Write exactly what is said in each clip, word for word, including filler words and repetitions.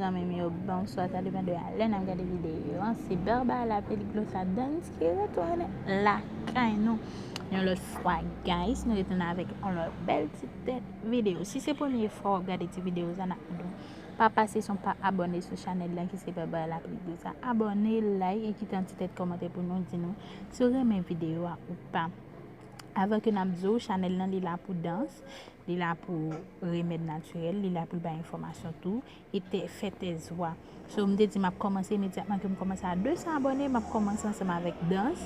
Zanmi m yo, bonswa, sa depann de alè n ap gade videyo an. Se Barbara Lapliglosa Dance ki retounen lakay nou yon lòt fwa, guys. Nou retounen avèk yon lòt bèl ti tèt videyo. Si se premye fwa w ap gade ti videyo sa, n ap mande w pa pase san w pa abòne sou chanèl la ki se Barbara Lapliglosa. Abòne, like e kite yon ti tèt kòmantè pou nou di nou si w renmen videyo a ou pa. Avan ke n ap di w, chanèl lan li la pou dans, li la pou remèd natirèl, li la pou l bay enfòmasyon tou, e te fè tès vwa. So, m te di m ap kòmanse imedyatman ke m kòmanse a de san abòne, m ap kòmanse ansanm avèk dans.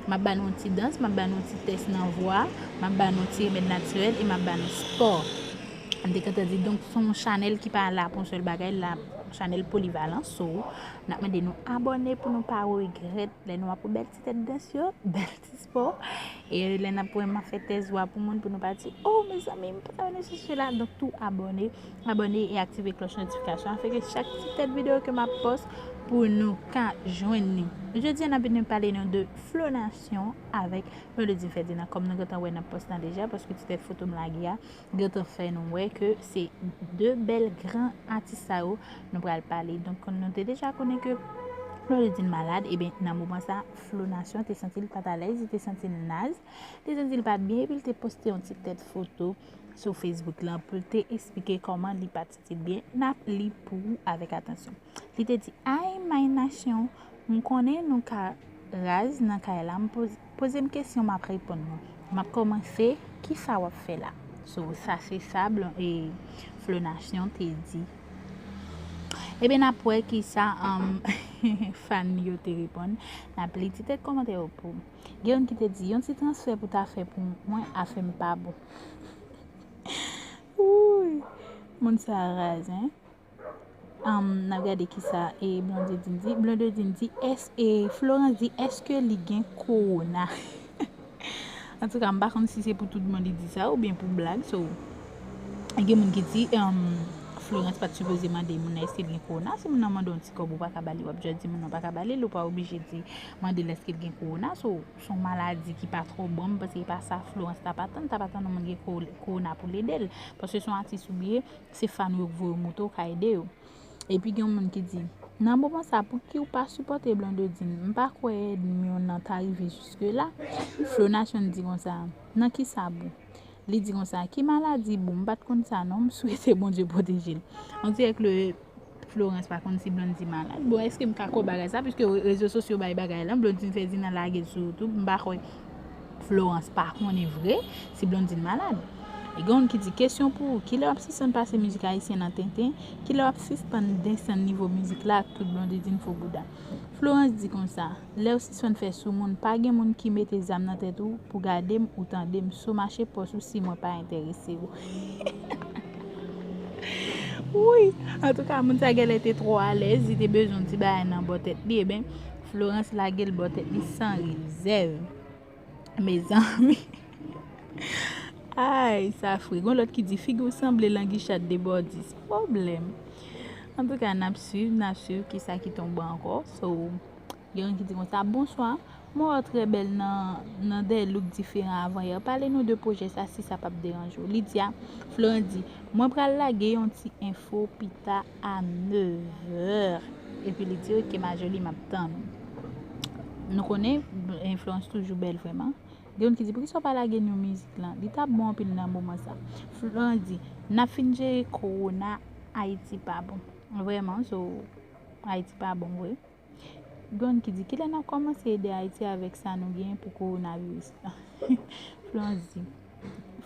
M ap ba nou yon ti dans, m ap ba nou yon ti tès nan vwa, m ap ba nou yon ti remèd natirèl e m ap ba nou spò. M te gentan di, donk, se yon chanèl ki pa la pou yon sèl bagay, la chanèl polivalan. So, n ap mande nou abòne pou nou pa regrèt lè nou ap wè bèl ti tèt dans yo, bèl ti spò. E lè n ap wè m ap fè tès vwa pou moun, pou nou pa di, "Oh, mezanmi, m pa t wè nou sou sela." Donk, tou abòne, abòne e aktive klòch notifikasyon afin ke chak ti tèt videyo ke m ap pòs pou nou ka jwenn li. Jodi a, n ap vin pale nou de Flo Nation avèk Melody Ferdinand. Kòm nou gentan wè nan pòs lan deja, paske ti tèt foto m lage a, gentan fè nou wè ke se de bèl gran atis sa yo nou pral pale. Donk, nou te deja konnen ke Melody malad, ebyen, nan moman sa, Flo Nation te santi l pa t alèz, li te santi l naz, li te santi l pa t byen, epi l te poste yon ti tèt foto sou Facebook lan pou l te eksplike kòman li pa t santi l byen. N ap li pou ou avèk atansyon. Li te di, "Ay, My Nation, m konnen nou ka raz nan kay la, m poz-, poze m kesyon, m ap reponn nou. M ap kòmanse, kisa w ap fè la?" So, sa se sa Blan-, e, Flo Nation te di. Ebyen, n ap wè kisa, um, fan li yo te reponn. N ap li ti tèt kòmantè yo pou. Gen youn ki te di, "Yon ti transfè pou ta fè pou mwen, afè m pa bon." Wouy, moun sa raz, hein? Um, n ap gade kisa e Blondedine di. Blondedine di, "Èske, e, Florence di, èske li gen kowona?" Antouka, m pa konn si se pou tout bon li di sa oubyen pou blag. So, gen moun ki di, um, Florence pa t sipoze mande moun nan èske l gen kowona. Si moun nan mande yon ti kòb ou pa ka ba li, w ap jis di moun nan pa ka ba li l, ou pa oblije di, mande l èske l gen kowona. So, se yon maladi ki pa twò bon, m panse e pa sa Florence t ap atann, t ap atann yon moun gen ko-, kowona pou l ede l. Paske se yon atis ou ye, se fan ou yo k voye w monte w ka ede yo. Epi gen yon moun ki di, "Nan moman sa, pouki w pa sipòte Blondedine? M pa kwè ènmi w nan ta rive jiske la." Flo Nation di konsa, "Nan kisa bon?" Li di konsa, "Ki maladi bon? M pa t konn sa non, m swete Bondye pwoteje l." On dirè ke Florence pa konn si Blondedy malad. Bon, èske m ka kwè bagay sa? Piske re-, rezo sosyo bay bagay lan, Blondedy Ferdinand lage l sou YouTube, m pa kwè Florence pa konnen vre si Blondedy malad. E gen youn ki di, "Kesyon pou ou, kilè w ap sispann pase mizik ayisyen nan tenten? Kilè w ap sispann desann nivo mizik la ak tout Blondedy fo bouda?" Florence di konsa, "Lè w sispann fè soumoun, pa gen moun ki mete zam nan tèt ou pou gade m ou tande m, so mache pòs ou si mwen pa enterese w." Wi, antouka, moun sa genlè te twò alèz, li te bezwen yon ti bagay nan bò tèt li, ebyen, Florence lage l bò tèt li san rezèv. Mezanmi. Ay, sa fre. Gon lòt ki di, "Figi w sanble langichat debòdis." Pwoblèm. Antouka, n ap swiv, n ap swiv kisa ki tonbe ankò. So, gen youn ki di konsa, "Bonswa, mwen wè w trè bèl nan, nan de look diferan avan yè. Pale nou de pwojè sa, si sa p ap deranje w." Lydia, Florence di, "Mwen pral lage yon ti enfo pita a nevè." Epi li di, "Ok, ma jolie, m ap tann ou." Nou konnen, Florence toujou bèl vrèman. Gen youn ki di, "Poukisa w pa lage nou mizik lan? Li t ap bon anpil nan moman sa." Florence di, "N ap fin jere kowona, Ayiti pa bon." Vrèman, so, Ayiti pa bon vre. Gen youn ki di, "Kilè n ap kòmanse ede Ayiti avèk sa nou genyen pou kowonaviris la?" Florence di,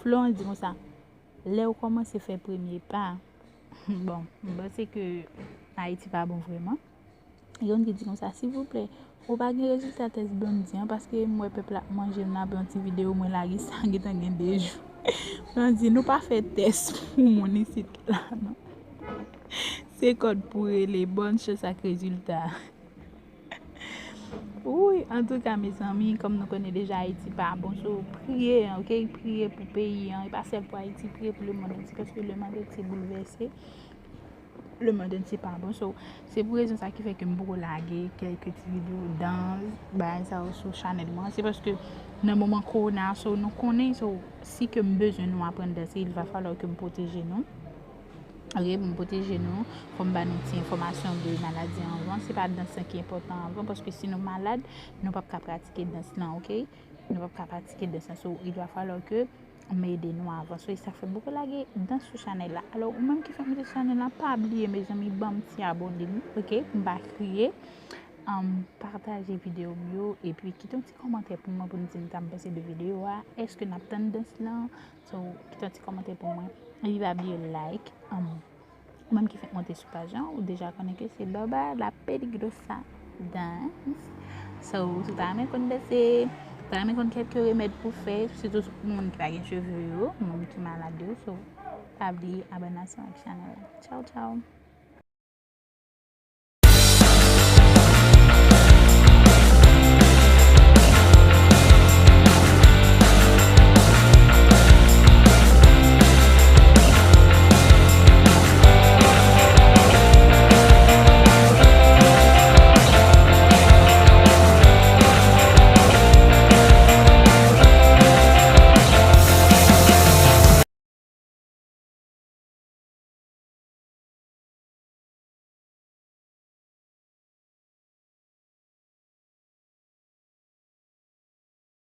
Florence di konsa, "Lè w kòmanse fè premye pa." Bon, m panse ke Ayiti pa bon vrèman. Gen youn ki di konsa, "Silvouplè, ou pa gen rezilta tès Blondedy an, paske m wè pèp la ap manje m nan yon ti videyo mwen lage sa gentan gen de jou." Blondedy, "Nou pa fè tès pou moun isit la, non. Se kòd pou rele, bòn chans ak rezilta." Wi, antouka, mezanmi, kòm nou konnen deja, Ayiti pa bon, so priye, ok? Priye pou peyi an, e pa sèl pou Ayiti, priye pou lemonn antye, paske lemonn antye boulvèse. Lemonn antye pa bon. So, se pou rezon sa ki fè ke m poko lage kèlke ti videyo dans, bagay sa yo sou chanèl mwen. Se paske nan moman kowona, so, nou konnen, so, si ke m bezwen nou aprann danse, il va falloir ke m pwoteje nou. Ok, pou m pwoteje nou, fò m ba nou ti enfòmasyon de maladi an anvan. Se pa dans lan ki enpòtan anvan, paske si nou malad, nou p ap ka pratike dans lan, ok? Nou p ap ka pratike dans lan. So, il va falloir que m ede nou avanse. E sa fè m poko lage dans sou chanèl la. Alò, ou menm ki fèk monte sou chanèl la, pa bliye, mezanmi, ban m ti abòne m, ok? Pou m pa kriye. Um, pataje videyo m yo, epi kite yon ti kòmantè pou mwen, pou n di m sa m panse de videyo a. Èske n ap tann dans lan? So, kite yon ti kòmantè pou mwen. Epi pa bliye like. Um, ou menm ki fèk monte sou paj lan, ou deja konnen ke se Baba la peligrosa dans. So, si w ta renmen konn danse, si w ta renmen konn kèlke remèd pou fè, sitou pou moun ki pa gen cheve yo, moun ki malad yo. So, pa bliye abònasyon ak chanèl la. Tchaw, tchaw.